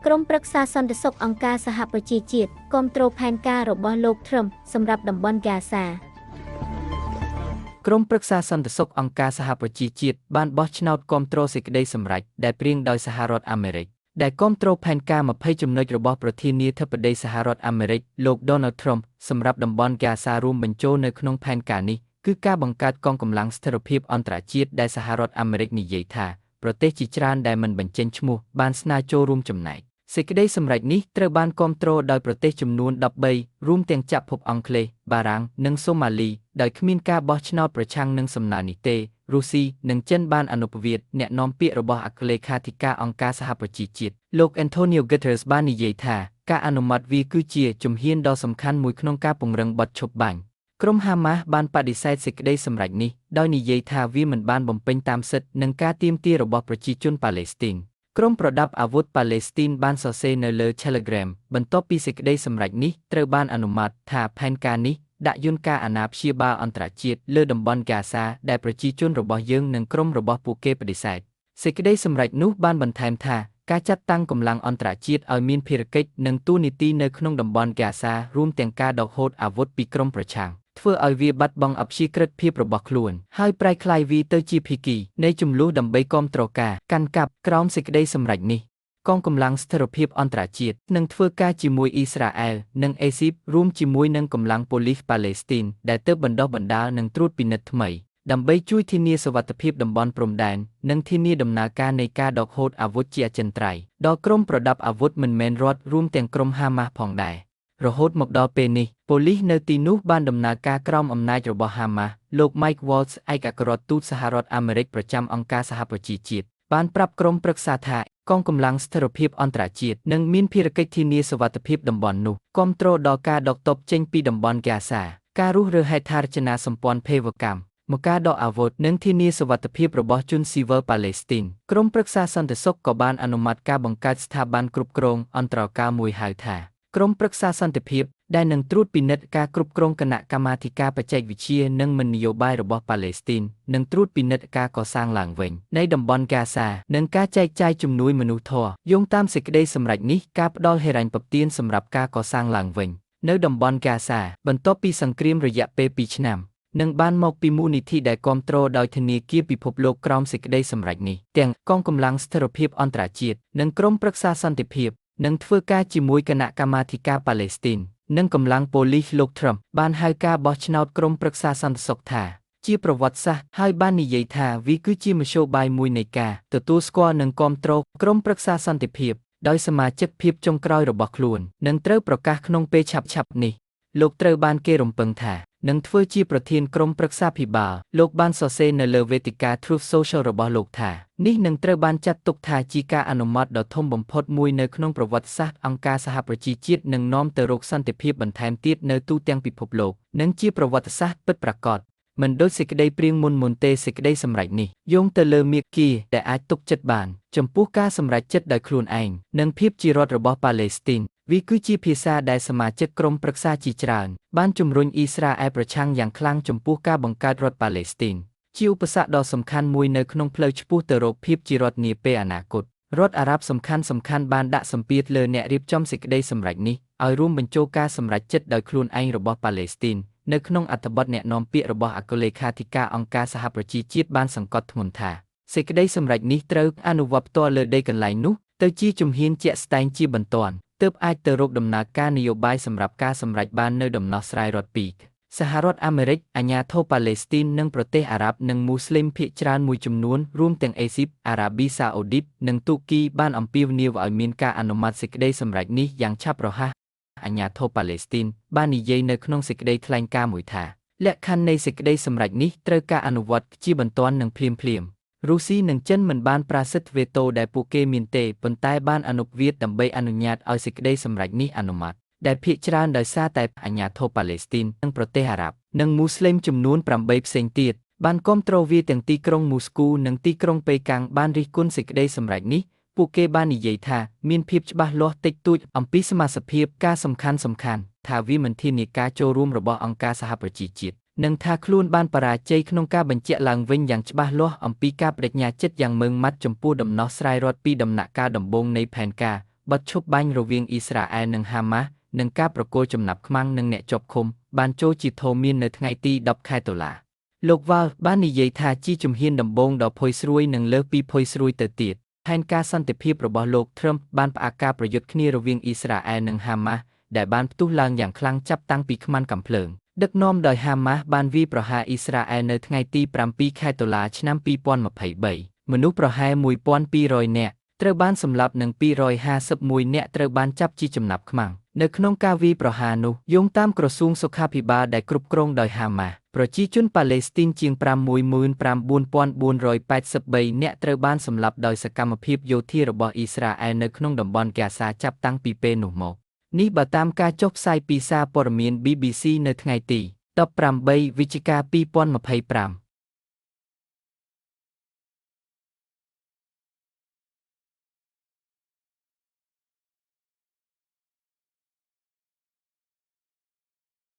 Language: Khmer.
ក្រុមប្រឹក្សាសន្តិសុខអង្គការសហប្រជាជាតិគាំទ្រផែនការរបស់លោក Trump សម្រាប់តំបន់ហ្គាសា ក្រុមប្រឹក្សាសន្តិសុខអង្គការសហប្រជាជាតិបានបោះឆ្នោតគាំទ្រសេចក្តីសម្រេចដែលព្រាងដោយសហរដ្ឋអាមេរិកដែលគាំទ្រផែនការ20ចំណុចរបស់ប្រធានាធិបតីសហរដ្ឋអាមេរិកលោក Donald Trump សម្រាប់តំបន់ហ្គាសារួមបញ្ចូលនៅក្នុងផែនការនេះគឺការបង្កើតកងកម្លាំងស្ថិរភាពអន្តរជាតិដែលសហរដ្ឋអាមេរិកនិយាយថាប្រទេសជាច្រើនដែលមិនបញ្ចេញឈ្មោះបានស្នើចូលរួមចំណែកសេចក្តីសម្រេចនេះត្រូវបានគាំទ្រដោយប្រទេសចំនួន13រួមទាំងចក្រភពអង់គ្លេសបារាំងនិងសូម៉ាលីដោយគ្មានការបោះឆ្នោតប្រឆាំងនឹងសំណើនេះទេរុស្ស៊ីនិងចិនបានអនុប្រវត្តិអ្នកនាំពាក្យរបស់អគ្គលេខាធិការអង្គការសហប្រជាជាតិលោក Antonio Guterres បាននិយាយថាការអនុម័តវាគឺជាជំហានដ៏សំខាន់មួយក្នុងការពង្រឹងបទឈប់បាញ់ក្រុមហាម៉ាស់បានបដិសេធសេចក្តីសម្រេចនេះដោយនិយាយថាវាមិនបានបំពេញតាមសិទ្ធិនិងការទាមទាររបស់ប្រជាជនប៉ាឡេស្ទីនក្រុមប្រដាប់អាវុធប៉ាឡេស្ទីនបានសរសេរនៅលើ Telegram បន្ទាប់ពីសេចក្តីសម្រេចនេះត្រូវបានអនុម័តថាផែនការនេះដាក់យន្តការអាណាព្យាបាលអន្តរជាតិលើតំបន់ហ្គាសាដែលប្រជាជនរបស់យើងនិងក្រុមរបស់ពួកគេបដិសេធសេចក្តីសម្រេចនោះបានបន្ថែមថាការចាត់តាំងកម្លាំងអន្តរជាតិឲ្យមានភារកិច្ចនិងតួនាទីនៅក្នុងតំបន់ហ្គាសារួមទាំងការដកហូតអាវុធពីក្រុមប្រឆាំងធ្វើឲ្យវាបាត់បង់អព្យាក្រឹតភាពរបស់ខ្លួនហើយប្រែក្លាយវាទៅជាភាគីនៃជម្លោះដើម្បីគាំទ្រការកាន់កាប់ក្រោមសេចក្តីសម្រេចនេះកងកម្លាំងស្ថិរភាពអន្តរជាតិនឹងធ្វើការជាមួយអ៊ីស្រាអែលនិងអេស៊ីបរួមជាមួយនឹងកម្លាំងប៉ូលីសប៉ាឡេស្ទីនដែលទើបបណ្ដុះបណ្ដាលនិងត្រួតពិនិត្យថ្មីដើម្បីជួយធានាសុវត្ថិភាពតំបន់ព្រំដែននិងធានាដំណើរការនៃការដកហូតអាវុធជាអចិន្ត្រៃយ៍ដល់ក្រុមប្រដាប់អាវុធមិនមែនរដ្ឋរួមទាំងក្រុមហាម៉ាស់ផងដែររហូតមកដល់ពេលនេះប៉ូលីសនៅទីនោះបានដំណើរការក្រោមអំណាចរបស់ហាម៉ាស់លោក Mike Waltz ឯកអគ្គរដ្ឋទូតសហរដ្ឋអាមេរិកប្រចាំអង្គការសហប្រជាជាតិបានប្រាប់ក្រុមប្រឹក្សាថាកងកម្លាំងស្ថិរភាពអន្តរជាតិនឹងមានភារកិច្ចធានាសុវត្ថិភាពតំបន់នោះគាំទ្រដល់ការដកទ័ពចេញពីតំបន់ហ្គាសាការរុះរើហេដ្ឋារចនាសម្ព័ន្ធភេវកម្មមកការដកអាវុធនិងធានាសុវត្ថិភាពរបស់ជនស៊ីវិលប៉ាឡេស្ទីនក្រុមប្រឹក្សាសន្តិសុខក៏បានអនុម័តការបង្កើតស្ថាប័នគ្រប់គ្រងអន្តរការមួយហៅថាក្រុមប្រឹក្សាសន្តិភាពដែលនឹងត្រួតពិនិត្យការគ្រប់គ្រងគណៈកម្មាធិការបច្ចេកវិទ្យានិងមិននយោបាយរបស់ប៉ាឡេស្ទីននិងត្រួតពិនិត្យការកសាងឡើងវិញនៃតំបន់ហ្គាសានិងការចែកចាយជំនួយមនុស្សធម៌យោងតាមសេចក្តីសម្រេចនេះការផ្ដល់ហិរញ្ញប្បទានសម្រាប់ការកសាងឡើងវិញនៅតំបន់ហ្គាសាបន្ទាប់ពីសង្គ្រាមរយៈពេល2ឆ្នាំនឹងបានមកពីមូលនិធិដែលគាំទ្រដោយធនាគារពិភពលោកក្រោមសេចក្តីសម្រេចនេះទាំងកងកម្លាំងស្ថិរភាពអន្តរជាតិនិងក្រុមប្រឹក្សាសន្តិភាពនឹងធ្វើការជាមួយគណៈកម្មាធិការប៉ាឡេស្ទីននិងកម្លាំងប៉ូលីសលោក Trump បានហៅការបោះឆ្នោតក្រុមប្រឹក្សាសន្តិសុខថាជាប្រវត្តិសាស្ត្រហើយបាននិយាយថាវាគឺជាមធ្យោបាយមួយនៃការទទួលស្គាល់និងគាំទ្រក្រុមប្រឹក្សាសន្តិភាពដោយសមាជិកភាពចុងក្រោយរបស់ខ្លួននឹងត្រូវប្រកាសក្នុងពេលឆាប់ៗនេះលោកត្រូវបានគេរំពឹងថានឹងធ្វើជាប្រធានក្រុមប្រឹក្សាភិបាលលោកបានសរសេរនៅលើវេទិកា Truth Social របស់លោកថានេះនឹងត្រូវបានចាត់ទុកថាជាការអនុម័តដ៏ធំបំផុតមួយនៅក្នុងប្រវត្តិសាស្ត្រអង្គការសហប្រជាជាតិនឹងនាំទៅរកសន្តិភាពបន្ថែមទៀតនៅទូទាំងពិភពលោកនិងជាប្រវត្តិសាស្ត្រពិតប្រាកដមិនដូចសេចក្តីព្រៀងមុនមុនទេសេចក្តីសម្រេចនេះយោងទៅលើមាគ៌ាដែលអាចទុកចិត្តបានចំពោះការសម្រេចចិត្តដោយខ្លួនឯងនិងភាពជារដ្ឋរបស់ប៉ាឡេស្ទីនវាគឺជាភាសាដែលសមាជិកក្រុមប្រឹក្សាជាច្រើនបានជំរុញអ៊ីស្រាអែលប្រឆាំងយ៉ាងខ្លាំងចំពោះការបង្កើតរដ្ឋប៉ាឡេស្ទីនជាឧបសគ្គដ៏សំខាន់មួយនៅក្នុងផ្លូវឆ្ពោះទៅរកភាពជារដ្ឋនាពេលអនាគតរដ្ឋអារ៉ាប់សំខាន់សំខាន់បានដាក់សម្ពាធលើអ្នករៀបចំសេចក្តីសម្រេចនេះឲ្យរួមបញ្ចូលការសម្រេចចិត្តដោយខ្លួនឯងរបស់ប៉ាឡេស្ទីននៅក្នុងអត្ថបទអ្នកនាំពាក្យរបស់អគ្គលេខាធិការអង្គការសហប្រជាជាតិបានសង្កត់ធ្ងន់ថាសេចក្តីសម្រេចនេះត្រូវអនុវត្តផ្ទាល់លើដីកន្លែងនោះទៅជាជំហានជាក់ស្ដែងជាបន្ទាន់ទើបអាចទៅរកដំណើរការនយោបាយសម្រាប់ការសម្រេចបាននៅដំណោះស្រាយរដ្ឋពីរសហរដ្ឋអាមេរិកអាញាធរប៉ាឡេស្ទីននិងប្រទេសអារ៉ាប់និងមូស្លីមភាគច្រើនមួយចំនួនរួមទាំងអេស៊ីបអារ៉ាប៊ីសាអូឌីតនិងទូគីបានអំពាវនាវឲ្យមានការអនុម័តសេចក្តីសម្រេចនេះយ៉ាងឆាប់រហ័សអាញាធរប៉ាឡេស្ទីនបាននិយាយនៅក្នុងសេចក្តីថ្លែងការណ៍មួយថាលក្ខខណ្ឌនៃសេចក្តីសម្រេចនេះត្រូវការអនុវត្តជាបន្ទាន់និងភ្លាមភ្លាមរុស្ស៊ីនិងចិនមិនបានប្រើសិទ្ធិវេតូដែលពួកគេមានទេប៉ុន្តែបានអនុវត្តដើម្បីអនុញ្ញាតឲ្យសេចក្តីសម្រេចនេះអនុម័តដែលភាគច្រើនដោយសារតែអាញាធរប៉ាឡេស្ទីននិងប្រទេសអារ៉ាប់និងមូស្លីមចំនួន8ផ្សេងទៀតបានគាំទ្រវាទាំងទីក្រុងមូស្គូនិងទីក្រុងប៉េកាំងបានរិះគន់សេចក្តីសម្រេចនេះពួកគេបាននិយាយថាមានភាពច្បាស់លាស់តិចតួចអំពីសមាសភាពការសំខាន់សំខាន់ថាវាមិនធានាការចូលរួមរបស់អង្គការសហប្រជាជាតិនិងថាខ្លួនបានបរាជ័យក្នុងការបញ្ជាក់ឡើងវិញយ៉ាងច្បាស់លាស់អំពីការបដិញ្ញាចិត្តយ៉ាងម៉ឺងម៉ាត់ចំពោះដំណោះស្រាយរដ្ឋពីដំណាក់កាលដំបូងនៃផែនការ បទឈប់បាញ់រវាងអ៊ីស្រាអែលនិងហាម៉ាស់និងការប្រគល់ចំណាប់ខ្មាំងនិងអ្នកជាប់ឃុំបានចូលជាធរមាននៅថ្ងៃទី10ខែតុលា។ លោក Waltz បាននិយាយថាជាជំហានដំបូងដ៏ផុយស្រួយនិងលើសពីផុយស្រួយទៅទៀតផែនការសន្តិភាពរបស់លោក Trump បានផ្អាកការប្រយុទ្ធគ្នារវាងអ៊ីស្រាអែលនិងហាម៉ាស់ដែលបានផ្ទុះឡើងយ៉ាងខ្លាំងចាប់តាំងពីខ្មាន់កាំភ្លើងដឹកនាំដោយហាម៉ាស់បានវាយប្រហារអ៊ីស្រាអែលនៅថ្ងៃទី7ខែតុលាឆ្នាំ2023មនុស្សប្រហែល1200នាក់ត្រូវបានសម្លាប់និង251នាក់ត្រូវបានចាប់ជាចំណាប់ខ្មាំងនៅក្នុងការវាយប្រហារនោះយោងតាមក្រសួងសុខាភិបាលដែលគ្រប់គ្រងដោយហាម៉ាស់ប្រជាជនប៉ាឡេស្ទីនជាង69483នាក់ត្រូវបានសម្លាប់ដោយសកម្មភាពយោធារបស់អ៊ីស្រាអែលនៅក្នុងតំបន់ហ្គាសាចាប់តាំងពីពេលនោះមកនេះបើតាមការចុះផ្សាយពីសារព័ត៌មាន BBC នៅថ្ងៃទី18វិច្ឆិកា2025។